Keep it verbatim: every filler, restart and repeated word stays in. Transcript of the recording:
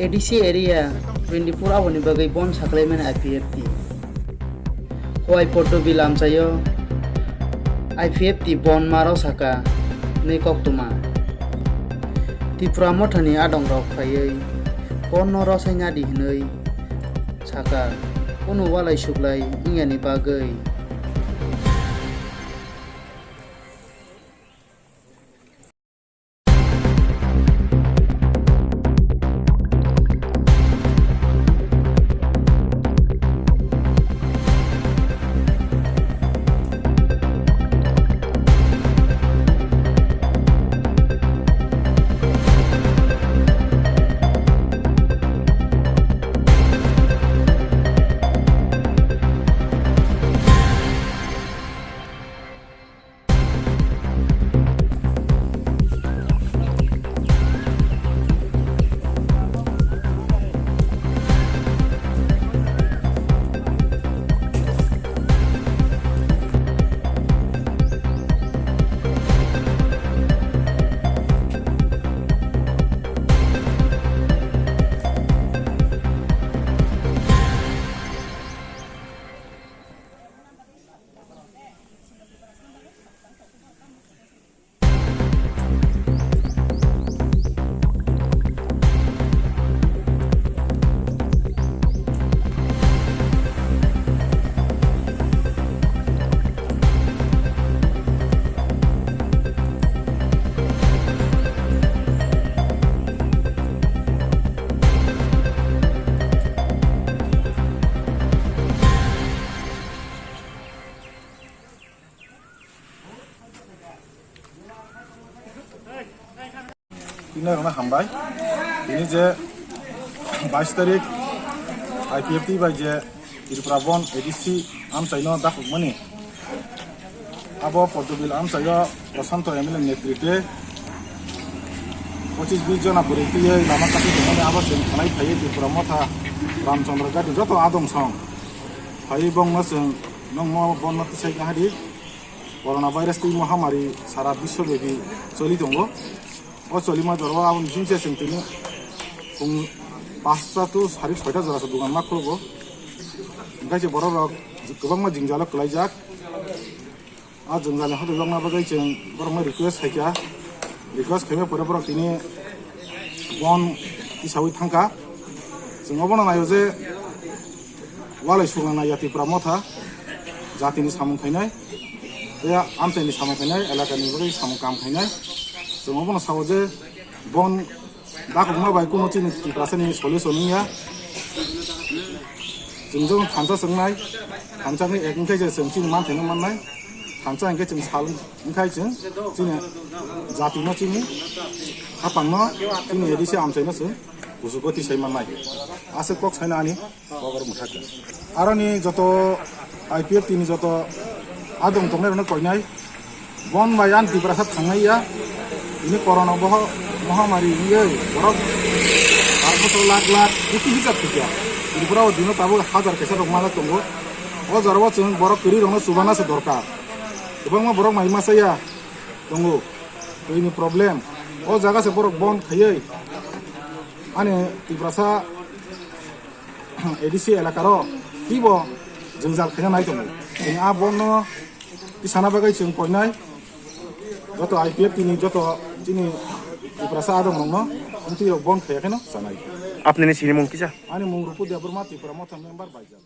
A D C area twenty-four aboni bagwi bon saklaimani I P F T. Hwai Poddobil amchaio I P F T bon maro saka hwnwi koktwma. Tipra Mothani adongrok phaiwi bonno rwsai nadi hwnwi saka, kunu walai suklai wngyani bagwi. Tini rwna hambai. Tini je bais tarik I P F T bai je Tripura Bon A D C amchaino dakhukmani. Abo Poddobil amchaio Prashanto M L A netritwe pochis bis jona bwrwi twiwi lama kati tongmani abo chwng khanai phaiwi Tripura Motha Ramchandra Gati joto adong song phaiwi bongno chwng nongmo bonno tisai kahadi. Corona virus twi mohamari sara biswbyapi choli tongo. O cholima jorao aboni bisingse chwng tini pung pasta to sari soita jora se dogan ma khulugo. Hingke se borok rok kwbangma jingjalo kwlaijak. A jwngjal ni hodo jokna bagwi chwng borokno request khaikha, request khaimani pore borok tini bon tisawi thangkha. Chwng obono naio je walai suknang naiya Tipra Motha jatini samung khainai, tei amchaini samung khainai, elakani bagwi samung kam khainai. Chwng obono sao je bon Dakhukma bai kunu chini Tiprasani solution wngya. Chwng jokon thansa swngnai, thansa wngwi ek wngkhe je chwng chini manthaino mannai. Thansa hwnkhe chwng sal wngkhai chwng chini jatino chini hapangno chini A D C amchaino chwng kuchugo tisai mannai. Aswk kok saina ani. Aroni joto I P F T ni joto adong tongnai rokno koinai. Bon bai ang Tiprasa thangnai ya. Ini corona boho mohamari wngwi borok aro bosor lakh lakh koti hisab thikya. Tripura o dino tabuk hajar kaisa rok mala tongo. O jora o chwng borok kwrwi rokno chubana se dorkar. Kwbangma borok mai masa ya tongo. Ini problem. O jaga se borok bon khaiwi ani Tiprasa A D C elakaro twibo jwngjal khaina nai tongo. Chwng a bonno tisana bagwi chwng koinai joto I P F T ni joto chini Tiprasa adongrokno twi rok bon khaiya kheno chanai. Apnini sinimung kisa? Ani mung Rupu Debbarma, Tipra Motha member Baijal.